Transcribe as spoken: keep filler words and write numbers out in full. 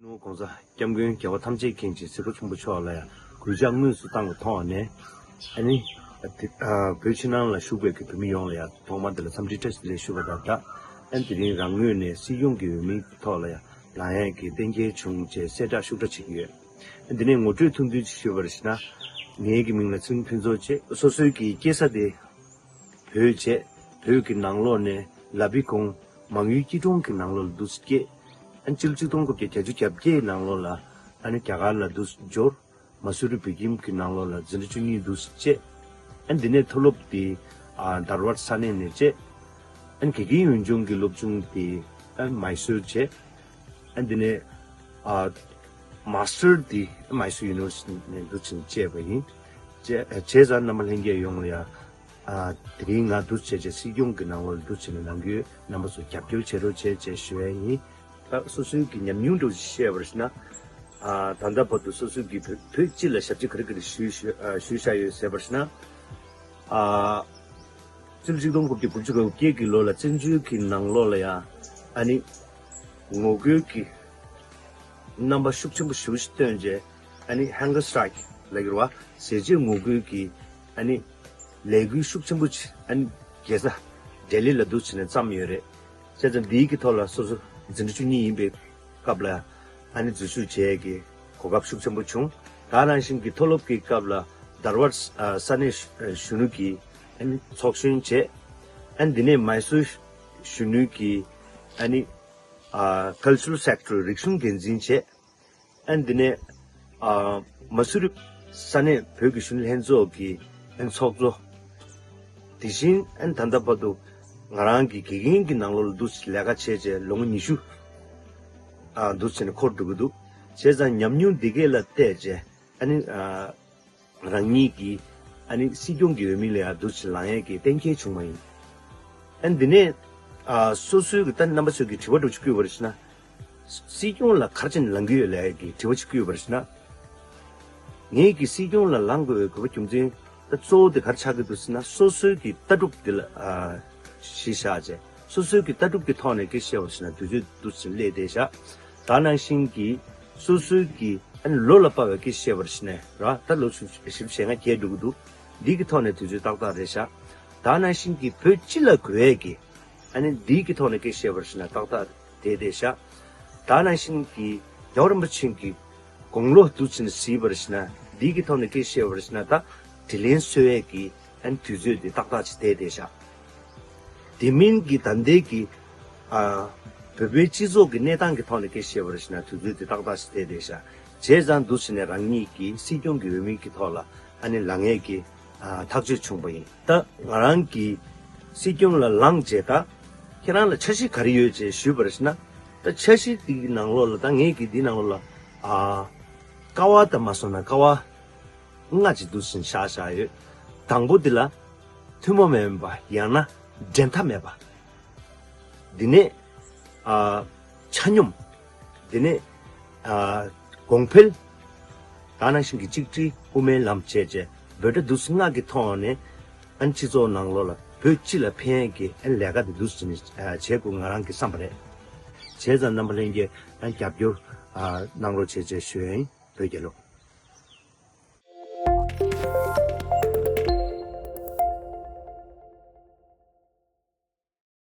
ནོར་༸གོང་ས་༸སྐྱབས་མགོན་རྒྱལ་བ་ཐམས་ཅད་མཁྱེན་ཅིང་སྲིད་པ་ཆེན་པོ་མཆོག་ལ་ཡང་གུས་ཕྱག་དངོས་སུ་བཏང་བའི་ཐོག་ནས། ཨ་ནི། ཨ་དེ་ཨ་བོད་ཕྱི་ནང་ལ་བཞུགས་པའི་གི་བོད་མི་ཡོངས་ལ་ཡང་ཐོག་མར་དེ་ལ་འཚམས་འདྲི་བཀྲ་ཤིས་བདེ་ལེགས་ཞུ་བ་དང་སྦྲགས། ཨ་ནི་དེ་རིང་རང་ངོས་ནས་སྲིད་སྐྱོང་གི་འོས་མིའི་ཐོག་ལ་ཡང་ལངས་ཡས་ཀྱི་གཏན་འཁེལ་བྱུང་བྱས་གསལ་བསྒྲགས་ཤུགས་དྲག་བྱེད་ཀྱི་ཡོད། ཨ་འདི་ནས་ངོ་སྤྲོད་ཐུང་ཐུང་ཅིག་ཞུས་པར་བྱས་ན། ངའི་གི་མིང་ལ་ཚེ་རིང་ཕུན་ཚོགས་བྱས། སོ་སོའི་གི་སྐྱེས་ས་དེ་བོད་བྱས། བོད་ཀྱི་ནང་ལོགས་ནས་ལ་བི་ཀོང་མང་ཡུལ་སྐྱིད་གྲོང་གི་ནང་ལོགས་ལ་འདུག་སེ་སྐྱེས། ཨ་ནི་སྤྱི་ལོ་ཆིག་སྟོང་དགུ་བརྒྱ་བརྒྱད་ཅུ་གྱ་བརྒྱད་ནང་ལོགས་ལ་ཨ་ནི་རྒྱ་གར་ལ་འདུག་སེ་འབྱོར། མ་སུ་རི་བོད་ཁྱིམ་གྱི་ནང་ལོགས་ལ་འཛིན་གྲྭ་བཅུ་གཉིས་འདུག་སེ་བྱས། ཨ་ནི་འདི་ནས་མཐོ་སློབ་དེ་ཨ་དར་བར་ས་གནས་ནས་བྱས། ཨ་ནི་དགེ་རྒན་ཡོན་ཆུང་གི་སློབ་སྦྱོང་དེ་ཨ་ནི་མའི་སུར་བྱས། ཨ་ནི་འདི་ནས་ཨ་མ་སི་ཊར་དེ་ཨ་ནི་མའི་སུར་ཡུ་ནི་ཝར་སི་ཊི་ནས་འདུག་སེ་བྱས་པ་ཡིན། བྱས་བྱས་ཙང་རྣམ་པ་ལྷན་རྒྱས་ཡོངས་ལ་ཡང་། ཨ་དེ་རིང་ང་འདུག་བྱས་བྱས་སྲིད་སྐྱོང་གི་ནང་ལོགས་ལ་འདུག་བྱས་ནས་ནང་ཁུལ་རྣམ་པ་ཚོ་རྒྱབ་སྐྱོར་བྱེད་རོགས་བྱས་བྱས་ཞུ་ཡ་ཡིན། ད་སོ་སོའི་གི་ཉམས་མྱོང་འདྲ་བོ་ཞིག་བཤད་པར་བྱས་ན། ཨ་ད་ལྟ་བར་དུ་སོ་སོའི་གི་བོད་བོད་སྤྱི་ལ་ཞབས་ཕྱི་ག་རེ་ག་རེ་ཞུས་ཞུས་ཨ་ཞུས་བཞག་ཡོད་ཟེར་བར་བྱས་ན། ཨ་སྤྱི་ལོ་ཆིག་སྟོང་དགུ་བརྒྱ་དགུ་བཅུ་གོ་བརྒྱད་ཀྱི་ལོ་ལ་བཙན་བྱོལ་གྱི་ནང་ལོགས་ལ་ཡང་ཨ་ནི་ངོ་རྒོལ་གྱི་རྣམ་པ་ཤུགས་ཆེན་པོ་ཞེ་པོ་ཞིག་བཏོན་རྗེས། ཨ་ནི་ཧང་གར་སི་ཊ་རའིཀ་ལབ་ཀྱི་རེད་བ། ཟས་བཅད་ངོ་རྒོལ་གྱི་ཨ་ནི་ལས་འགུལ་ཤུགས་ཆེན་པོ་ཅིག་ཨ་ནི་རྒྱལ་ས་ལྡི་ལི་ལ་འདུག་བྱས་ནས་བརྩམས་ཡོད་རེད། བྱས་ཙང་འདིའི་གི་ཐོག་ལ་སོ་སོ་འཛིན་གྲྭ་བཅུ་གཉིས་ཡིན་པའི་སྐབས་ལ་ཨ་ནི་འཛུལ་ཞུགས་བྱེད་ཡས་ཀྱི་གོ་སྐབས་ཤུགས་ཆེན་པོ་བྱུང་། ད་ག་ནང་བཞིན་གྱི་མཐོ་སློབ་ཀྱི་སྐབས་ལ་དར་བར་ས་གནས་གཞོན་ནུ་གི་ཨ་ནི་ཚོགས་གཞོན་བྱས། ཨ་ནི་འདི་ནས་མའི་སུར་གཞོན་ནུ་གི་ཨ་ནི་ཨ་ཀལ་ཅར་རལ་སེག་རེ་ཊརི་རིག་གཞུང་འགན་འཛིན་བྱས། ཨ་ནི་འདི་ནས་ཨ་མ་སུ་རི་ས་གནས་བོད་ཀྱི་གཞོན་ནུ་ལྷན་ཚོགས་ཀྱི་ཨ་ནི་ཚོགས་གཙོ། དེ་བཞིན་ཨ་ནི་ད་ལྟ་བར་དུ་ང་རང་གི་དགེ་རྒན་གྱི་ནང་ལོགས་ལ་འདུག་སེ་ལས་ཀ་བྱས་བྱས་ལོ་ངོ་ཉི་ཤུ་ཨ་འདུག་སེ་ནས་འཁོར་འགྲོ་གི་འདུག་བྱས་ཙང་ཉམས་མྱོང་འདི་གས་ལ་བལྟས་བྱས་ཨ་ནི་ཨ་རང་ཉིད་ཀྱིས་ཨ་ནི་སྲིད་སྐྱོང་གི་འོས་མི་ལ་ཡང་འདུག་སེ་ལངས་ཡས་ཀྱི་གཏན་འཁེལ་བྱུང་བ་ཡིན། ཨ་ནི་འདི་ནས་ཨ་སོ་སོའི་གི་ད་རྣམ་པ་ཚོས་ཀྱི་དྲི་བ་འདྲ་བོ་ཅིག་བསྐུལ་བ་རེད་ཟེར་ན། སྲིད་སྐྱོང་ལ་ག་རེ་བྱས་ནས་ལངས་ཀྱི་ཡོད་ལབ་ཡས་ཀྱི་དྲི་བ་ཅིག་བསྐུལ་བ་རེད་ཟེར་ན། ངས་ཀྱི་སྲིད་སྐྱོང་ལ་ལངས་དགོས་པའི་དགོས་པ་རྒྱུ་མཚན་ད་གཙོ་བོ་དེ་ག་རེ་ཆགས་ཀྱི་འདུག་ཟེར་ན། སོ་སོའི་གི་ལྟ་གྲུབ་དེ་ལ་ཨ་གཞི་བཞག་བྱས། སོ་སོའི་གི་ལྟ་གྲུབ་ཀྱི་ཐོག་ནས་སྐད་ཆ་བཤད་པ་ཞིག་ན་དུས་ཚོད་འདུག་ཟིན་སླེབས་བསྡད་ཤག་ད་ནང་བཞིན་གྱི་སོ་སོའི་གི་ཨ་ནི་ལོ་ལ་དཔག་པའི་སྐད་ཆ་བཤད་པ་ཞིག་ན་ར། ད་ལོ་བཞི་བཅུ་ཞེ་ལྔ་བརྒལ་འགྲོ་གི་འདུག་འདི་གི་ཐོག་ནས་དུས་ཚོད་ཏག་ཏག་རེད་ཤག་ད་ནང་བཞིན་གྱི་བོད་སྤྱི་ལ་དགོས་ཡས་ཀྱི་ཨ་ནི་འདི་གི་ཐོག་ནས་སྐད་ཆ་བཤད་པ་ཞིག་ན་ཏག་ཏག་བསྡད་བསྡད་ཤག་ད་ནང་བཞིན་གྱི་རྒྱལ་བ་རིན་པོ་ཆེ་གི་དགུང་ལོ་འདུག་ཟིན་གཟིགས་པ་ཞིག་ན་འདི་གི་ཐོག་ནས་སྐད་ཆ་བཤད་པ་ཞིག་ན་ད་དྲིན་ལན་གསོ་ཡས་ཀྱི་ཨ་ནི་དུས་ཚོད་དེ་ཏག་ཏག་ཅིག་བསྡད་བསྡད་ཤག་དེ་མིན་གྱི་ད་ལྟའི་གི་ཨ་བོད་པའི་སྤྱི་ཚོགས་ཀྱི་གནས་སྟངས་ཀྱི་ཐོག་ནས་སྐད་ཆ་བཤད་པ་ཞིག་ན་དུས་ཚོད་དེ་ཏག་ཏག་ཅིག་བསྡད་བསྡད་ཤག་བྱས་ཙང་འདུག་ཟིན་ནས་རང་ཉིད་ཀྱི་སྲིད་སྐྱོང་གི་འོས་མི་གི་ཐོག་ལ་ཨ་ནི་ལངས་ཡས་ཀྱི་ཨ་ཐག་གཅོད་བྱུང་བ་ཡིན། ད་ང་རང་གི་སྲིད་སྐྱོང་ལ་ལངས་རྗེས་ད་ཁྱེད་རང་ལ་འཆར་གཞི་ག་རེ་ཡོད་ཅེས་ཞུས་པར་ཞུ་ན། ད་འཆར་གཞི་འདི་གི་ནང་ལོགས་ལ་ད་ངས་ཀྱི་འདི་ནང་ལོགས་ལ་ཨ་ཀ་བ་ད་མ་སོང་ན་ཀ་བ་ལྔ་ཅིག་འདུག་ཟིན་བཞག་བཞག་ཡོད། དང་པོ་འདི་ལ་ཐུན་མོང་མ་ཡིན་པ་ཡང་ན་འགྲན་ཟླ་མེད་པ། འདི་ནས་ཨ་ཆ་སྙོམས། འདི་ནས་ཨ་གོང་འཕེལ། ད་ནང་བཞིན་གྱི་གཅིག་སྒྲིལ་དབུ་མའི་ལམ་བྱས་བྱས་འབོད་སྒྲ་འདུག་སེ་ལྔ་གི་ཐོག་ནས་ཨ་ནི་སྤྱི་ཚོགས་ནང་ལོགས་ལ་བོད་སྤྱི་ལ་ཕན་ཡས་ཀྱི་ཨ་ནི་ལས་ཀ་དེ་འདུག་སེ་བྱས་དགོས་ང་རང་གི་བསམ་པ་རེད། བྱས་ཙང་རྣམ་པ་ལྷན་རྒྱས་ཨ་ནི་རྒྱབ་སྐྱོར་ཨ་གནང་རོགས་བྱས་བྱས་ཞུ་ཡ་ཡིན། བོད་རྒྱལ་ལོ།